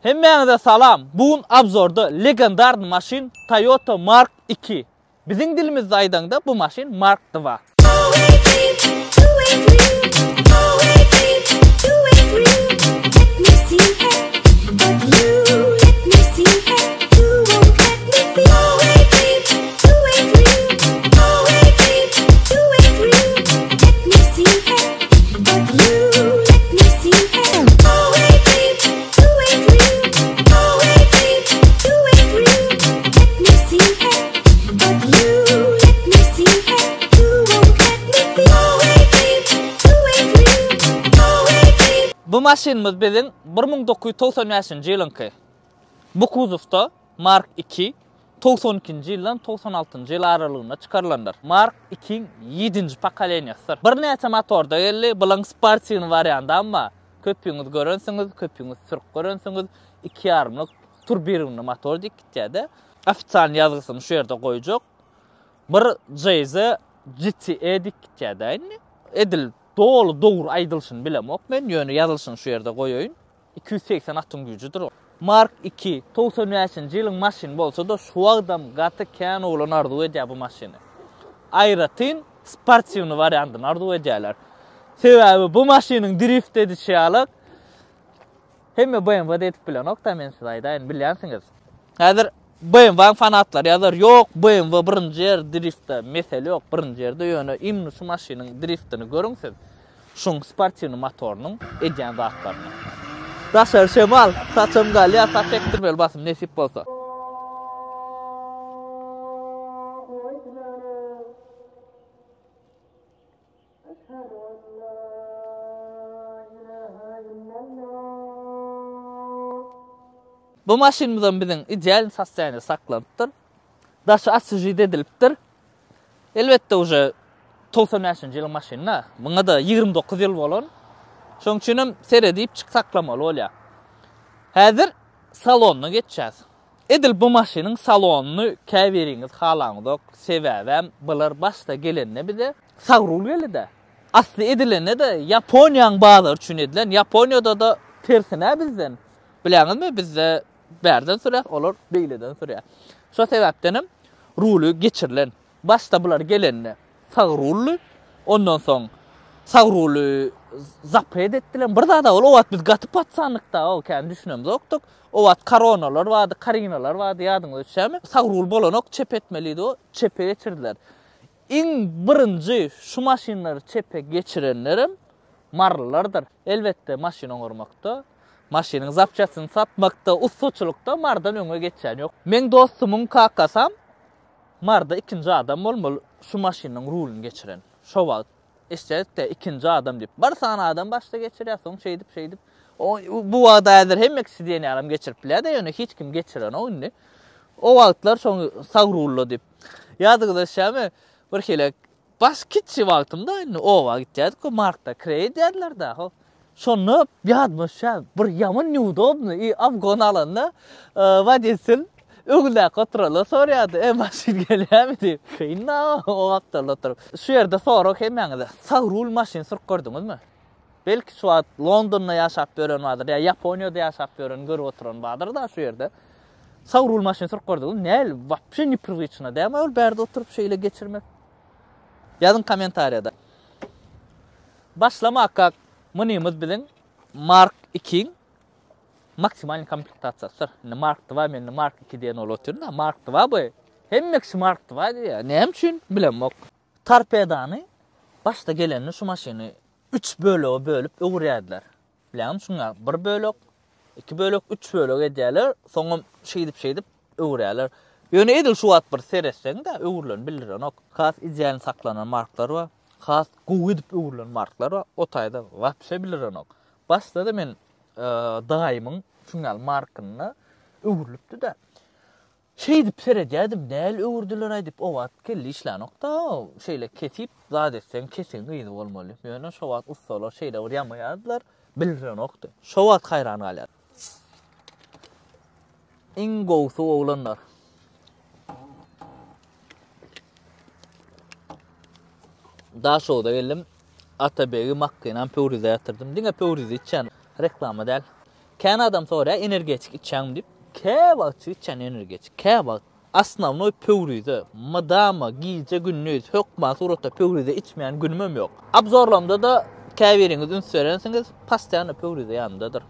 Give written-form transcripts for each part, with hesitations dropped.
Hemmäňize salam! Bu gün obzorda legendarny maşyn Toyota Mark 2. Biziň dilimizde aýdaňda bu maşyn Mark 2. Bu maşynymyz biziň 1995-nji ýylyňky. Bu kuzowda Mark II 92-nji ýyldan 96-njy ýyl aralygynda çykarylandyr. Mark II-iň ýedinji pokoleniýasydyr. Birnäçe motorda geldi, bulaň sportiwnyý wariandy amma köpüňiz görensiňiz, köpüňiz sürüp görensiňiz, iki ýarymlyk turbirownyý motor diýip gitýär-de. Ofisialnyý ýazgysyny şu ýerde goýjak. Bir JZ GTE diýip gitýär-de indi. Edil doly dogry aýdylyşyny bilemok men, ýöne ýazylyşyny şu ýerde goýaýyn. 280 atyň güýjüdir ol. Mark II, 95-nji ýylyň maşyny bolsa-da, şu wagtam gaty kän oglan arzuw edýär bu maşyny. Aýratyn sportiwnyý wariantyny arzuw edýärler. Sebäbi bu maşynyň drift edişi ýaly hemme BMW-de edip bilenok-da, men size aýdaýyn, bilýänsiňiz. Häzir BMW-nyň fanatlary ýazar, ýok, BMW birinji ýer driftde, mesele ýok, birinji ýerde, ýöne imенно şu maşynyň driftini görüň siz. Şuň sportiwnyý motorynyň edýän zatlaryny. Daşary şemal, saçam galýar, saç ekdirmeli basym nesip bolsa. Bu maşynymyzam biziň idealny sostoýaniýada saklanypdyr. Daşy oswežit edilipdir. Elbetde uje 95-nji ýylyň maşyny-da. Muňa-da 29 ýyl bolan. Şonuň üçin hem seredipjik saklamaly bolýar. Häzir salonyna geçýäs. Edil bu maşynyň salonyny käbiriňiz halaňyzok. Sebäbem bular başda gelende bize sag rul geldi-de. Asly edilende-de Ýaponiýanyň bazary üçin edilen. Ýaponiýada-da tersine bizden. Bilýäňizmi, bizde bärden sürýär, olar beýleden sürýär. Şo sebäpdenem ruly geçirilen. Başda bular gelende sag rully, ondan soň sag ruly zapret etdiler. Bir zada ol o wagt biz gaty patsanlykda o kän düşünemzokdyk. O wagt koronalar bardy, karinalar bardy, ýadyňyza düşýärmi? Sag rul bolanok, çep etmelidi o, çepe geçirdiler. Iň birinji şu maşynlary çepe geçirenlerem marylylardyr. Elbetde maşyn oňarmakda, maşynyň zapçastyny satmakda, ussaçylykda Marydan öňe geçýän ýok. Meň dostumyň kakasam Maryda ikinji adam bolmaly şu maşynyň ruluny geçiren. Şo wagt eşidäýdik-dä ikinji adam diýip. Bir sany adam başda geçirýär, soň şeýdip şeýdip. Bu wagt häzir hemme kişi diýen ýalam geçirip bilýär-de, ýöne hiç kim geçirenok indi. O wagtlar şoň sag rulda diýip. Ýadyňyza düşýärmi? Bir hili baş kiçi wagtymda indi oba gitýärdik, o markda kireý edýärdiler-dä. Ho. Şonda ýadyma düşýär, bir ýaman neudobny i obgon alanda, woditel öňündäki oturanlar soraýardy, e, maşyn gelýärmi diýip. Kyn-da o gapdalda oturyp. Şu ýerde sorag hemmäňize, sag rul maşyn sürüp gördüňizmi? Belki şu wagt Londonda ýaşap ýören bardyr ýa Ýaponiýada ýaşap ýören görüp oturan bardyr-da şu ýerde. Sag rul maşyn sürüp gördüňizmi? Näl, wapşe neprywyczno dälmi ol bärde oturyp şeýle geçirmek? Ýazyň kommentariýada. Başlamakak munymyz biziň Mark II-iň maksimalnyý komplektasiýasydyr. Indi Mark II men indi Mark II diýen bolup otyryn-da, Mark II bu. Hemme kişi Mark II diýýär. Näme üçin? Bilemok. Torpedany başda gelende şu maşyny üç bölege bölüp öwürýärdiler. Bilýäňmi şuňa bir bölek, iki bölek, üç bölek edýärler. Soňam şeýdip-şeýdip öwürýärler. Ýöne edil şu wagt bir seretseň-de öwrüleni bildirenok. Has idealny saklanan marklar bar. Has gowy edip öwrülen marklar bar. O taýda wapşe bildirenok. Başda-da men daýymyň şuň ýaly markynda öwrülipdi-de. Şeýdip seredýärdim, näl öwürdiler-aý diýip, o wagt kelle işlänok-da, şeýle kesip zat etseň, kesigiň yzy bolmaly. Ýöne şo wagt ussalar şeýle bir ýamaýardylar, bildirenokdy. Şo wagt haýran galýardym. Iň gowusy oglanlar. Daşogza geldim. Atabegi Makgynam pöwrize ýatyrdym. Diňe pöwrize içýän. Reklama däl. Kän adam soraýar energetik içýäňmi diýip. Käwagtjyk içýän energetik, käwagt. Osnownoý pöwrize, mydama gije gündiz hökman suratda pöwrize içmeýän günümem ýok. Obzorlamda-da käbiriňiz üns berensiňiz, postoýanno pöwrize ýanymdadyr.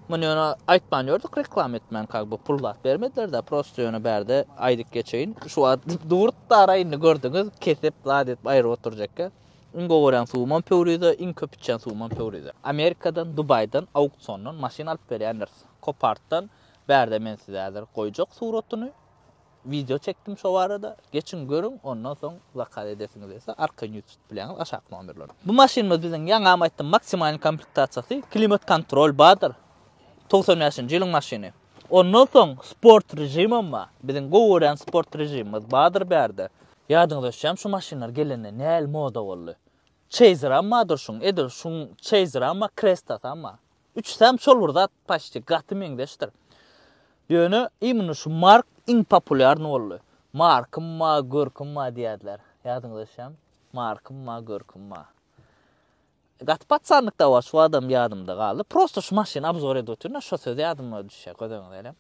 Muny ýöne aýtman ýördük reklama etmän kak bu pul zat bermediler-de prosto ýöne bärde aýdyp geçeýin. Şu wagt durt-dara indi gördüňiz kesip zat edip aýryp oturjakka. Iň gowy görýän suwumam pöwrize, iň köp içýän suwumam pöwrize. Amerikadan, Dubaýdan auksiondan maşyn alyp berýändiris. Kopartdan bärde men size häzir goýjak suratyny. Wideo çekdim şo barada. Geçiň görüň, ondan soň zakaz edesiňiz gelse arkaýyn ýüz tutup bilýäňiz aşaky nomerlere. Bu maşynymyz biziň ýaňam aýtdym maksimalny komplektasiýasy klimat kontrol bardyr. 95-nji ýylyň maşyny. Ondan soň sport režimem bar. Biziň gowy görýän sport režimimiz bardyr bärde. Ýadyňyza düşýärmi şu maşynlar gelende näl moda boldy. Chaser-am bardyr şuň, edil şuň Chaser-am bar, Cresta-sam bar. Üçüsem şol bir zat paçti gaty meňzeşdir. Ýöne imенно şu mark iň populýarny boldy. Markym ba, görküm ba diýerdiler. Ýadyňyza düşýärmi? Markym ba, görküm ba. Gaty patsanlykda wagt şu adam ýadymda galdy. Prosto şu maşyny obzor edip otyryn, şo söz ýadyma düşýär, göz öňüňize gelýär.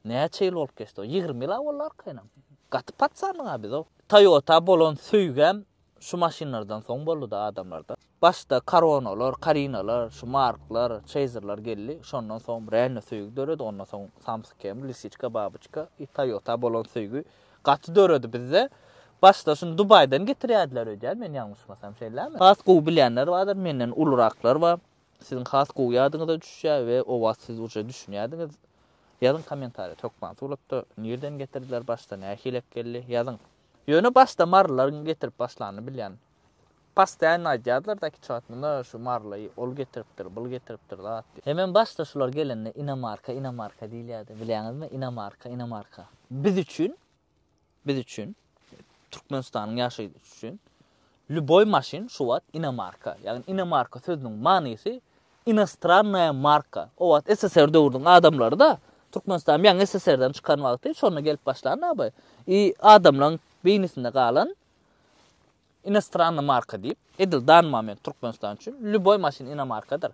Näçe ýyl bolup geçdi o? 20 ýyl-a boldy arkaýynam. Gaty patsanlyk-a biz o. Toyota bolan söýgem Şu maşynlardan soň boldy-da adamlarda. Başda Koronalar, Karinalar, şu Marklar, Chaser'lar geldi. Şondan soň realno söýgi döredi. Ondan soň Samsung Camry, Lisiçka, Babyçka i Toyota bolan söýgi gaty döredi bizde. Başda şuny Dubaýdan getirýärdiler öýdýän men ýalňyşmasam şeýlemi? Has gowy bilýänler bardyr, menden uluraklar bar. Siziň has gowy ýadyňyza düşýär we o wagt siz uje düşünýärdiňiz. Ýazyň kommentariýa hökman suratda nirden getirdiler başda nähilek geldi ýazyň. Ýöne başda marylaryň getirip başlanyny bilýän. Postoýanno aýdýardylar-da kiçi wagt munda şu maryly ol getiripdir, bul getiripdir zat diýip. Hemem başda şular gelende inomarka, inomarka diýilýärdi. Bilýäňizmi? Inomarka, inomarka. Biz üçin, biz üçin, Türkmenistanyň ýaşaýjysy üçin lýuboý maşyn şu wagt inomarka. Ýagny inomarka sözüniň manysy Inostrannaýa marka. O wagt SSR döwrüniň adamlary-da, Türkmenistan ýaňy SSR-den çykan wagty şonda gelip başlan abi. I adamlaryň beýnisinde galan inostranna marka diýip, edil dan moment Türkmenistan üçin lýuboý maşyn inomarkadyr.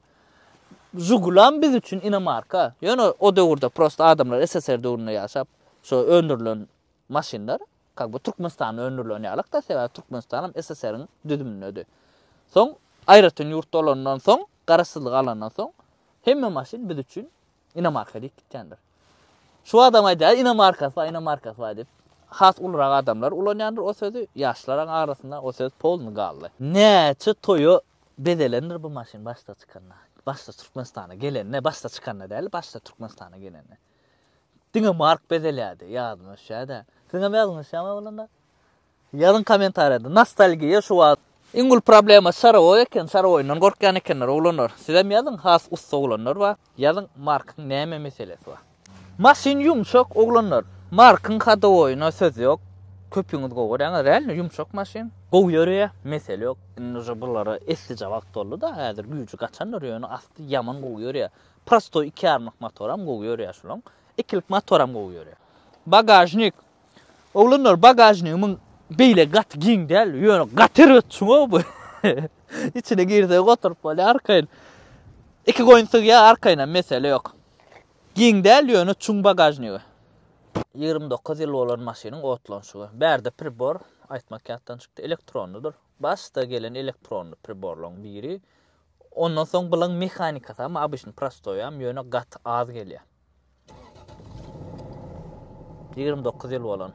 Žigulam biz üçin inomarka. Ýöne o döwürde prosta adamlar SSR döwründe ýaşap, şo öndürilen maşynlar Kak bu Türkmenistanda öndürilen ýalak-da, sebäbi Türkmenistanam SSR-iň düzümindedi. Soň aýratyn ýurt bolandan soň, garaşsyzlygy alandan soň hemme maşyn biz üçin inomarka diýip gitýändir. Şu adam aýdýar, inomarkasy bar, inomarkasy bar diýip. Has ulurak adamlar ulanýandyr o sözi, ýaşlaryň arasynda o söz polny galdy. Näçe toýa bezelendir bu maşyn başda çykanda. Başda Türkmenistana gelende, başda çykanda däl, başda Türkmenistana gelende. Diňe Mark bezelýärdi, ýadyma düşýär-de. Siziňem ýadyňyza düşýärmi bolanda? Ýazyň kommentariýada. Nostalgiýa şu wagt. Iň uly problema şarowoý eken, şarowoýyndan gorkýan ekenler oglanlar. Sizem ýazyň, has ussa oglanlar bar. Ýazyň Markyň näme meselesi bar. Maşyn ýumşak oglanlar. Markyň hadowoýyna söz ýok. Köpüňiz gowy görýäňiz. Realno ýumşak maşyn. Gowy ýöreýär, mesele ýok. Indi uje bulara eslije wagt boldy-da, häzir güýji gaçandyr, ýöne asty ýaman gowy ýöreýär. Prostoý iki ýarymlyk motoram gowy ýörýär şulaň. Ikilik motoram gowy ýörýär. Bagažnik. Oglanlar bagažnigimiň beýle gaty giň däl, ýöne gaty erbet çuň bu. Içine girseň oturyp bolýar arkaýyn. Iki goýun sygýar arkaýynam mesele ýok. Giň däl ýöne çuň bagažnigi. 29 ýyl bolan maşynyň otlanyşygy. Bärde pribor aýtmak ýatdan çykdy, elektronlydyr. Başda gelen elektronly priborlaryň biri. Ondan soň bulaň mehanikasy hem obyçny prostoýam, ýöne gaty az gelýär. 29 ýyl bolan.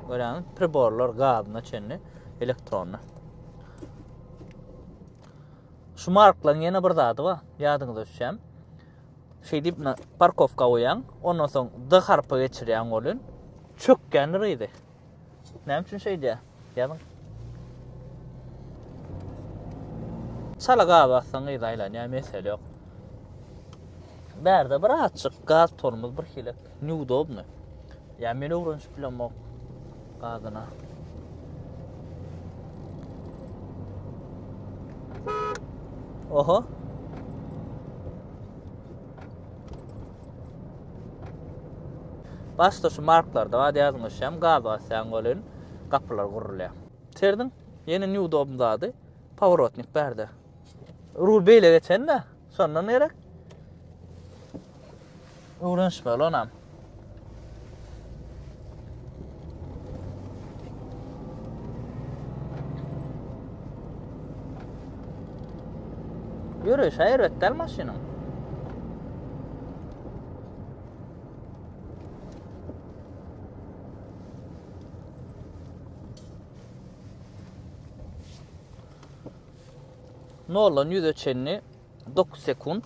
Görýäňiz, priborlar gazyna çenli elektronly. Şu marklaryň ýene bir zady bar, ýadyňyza düşýän. Şeý diýip, parkowka goýýaň, ondan soň D harpy geçirýäň welin, çökýändir yzy. Näme üçin şeýdýär? Ýazyň. Çala gaz bassaň yz aýlanýar, mesele ýok. Bärde bir azjyk gaz tormoz bir hili neudobny. Ýa men öwrenişip bilemok gazyna. Oho. Başda şu marklarda bar ýazmyşam gaz basýaň welin gapylar gurulýar. Serediň ýene neudobny zady paworotnik bärde. Rul beýle geçende, şondan gerek. Öwrenişmeli onam. Ýöreýşi erbet däl maşynyň. Noldan ýüze çenli 9 sekunt.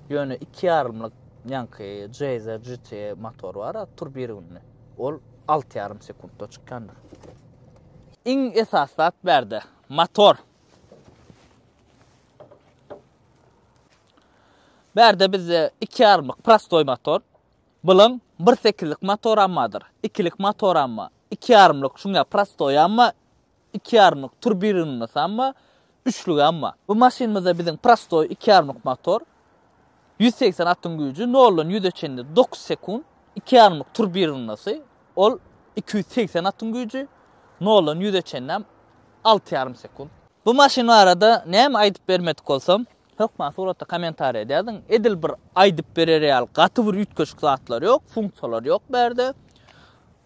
Ýöne 2 ýarymlyk ýaňky JZ GT motor bar, turbirunly. Ol 6 ýarym sekuntda çykýandyr. Iň esasy zat bärde motor. Bärde bizde 2 ýarymlyk prostoý motor. Bulam bir sekizlik motoram bardyr, ikilik motoram bar, iki ýarymlyk şuňa prostoýam bar, iki ýarymlyk turbirunlysam bar, üçlügem bar. Bu maşynymyzda biziň prostoý iki ýarymlyk motor, 180 atyň güýji, noldan ýüze çenli dokuz sekunt, iki ýarymlyk turbirunlysy, ol 280 atyň güýji, noldan ýüze çenlem alty ýarym sekunt. Bu maşyn barada näme aýdyp bermedik bolsam, Hökman suratda kommentariýa edýärdiň. Edil bir aýdyp berer ýaly gaty bir üýtgeşik zatlar ýok, funksiýalar ýok bärde.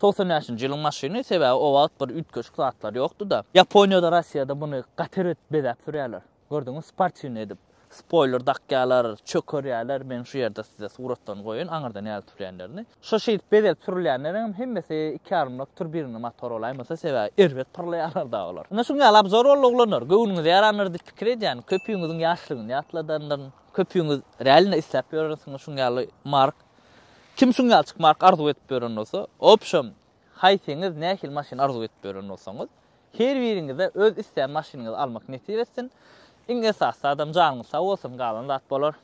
95-nji ýylyň maşyny, sebäbi o wagt bir üýtgeşik zatlar ýokdy-da. Ýaponiýada, Russiýada muny gaty erbet bezäp sürýärler. Gördüňiz, sportiwnyý edip. Spoýler dakýarlar, çökerýärler. Men şu ýerde size suratlaryny goýaýyn, aňyrda nädip sürýänlerini. Şo şeýdip bezelip sürülýänleriňem hemmesi iki ýarymlyk turbinli motor bolaýmasa, sebäbi erbet pyrlaýarlar-da olar. Ine şuň ýaly obzor boldy oglanlar. Göwnüňize ýarandyr diýip pikir edýän. Köpüňiziň ýaşlygyny ýatladandyryn. Köpüňiz realno isläp ýörensiňiz şuň ýaly mark. Kim şuň ýalyçyk mark arzuw edip ýören bolsa, obşem, haýsyňyz nähili maşyn arzuw edip ýören bolsaňyz, her biriňize öz isleýän maşynyňyzy almak nesip etsin. Iň esasy zadam janyňyz sag bolsun, galan zat bolar.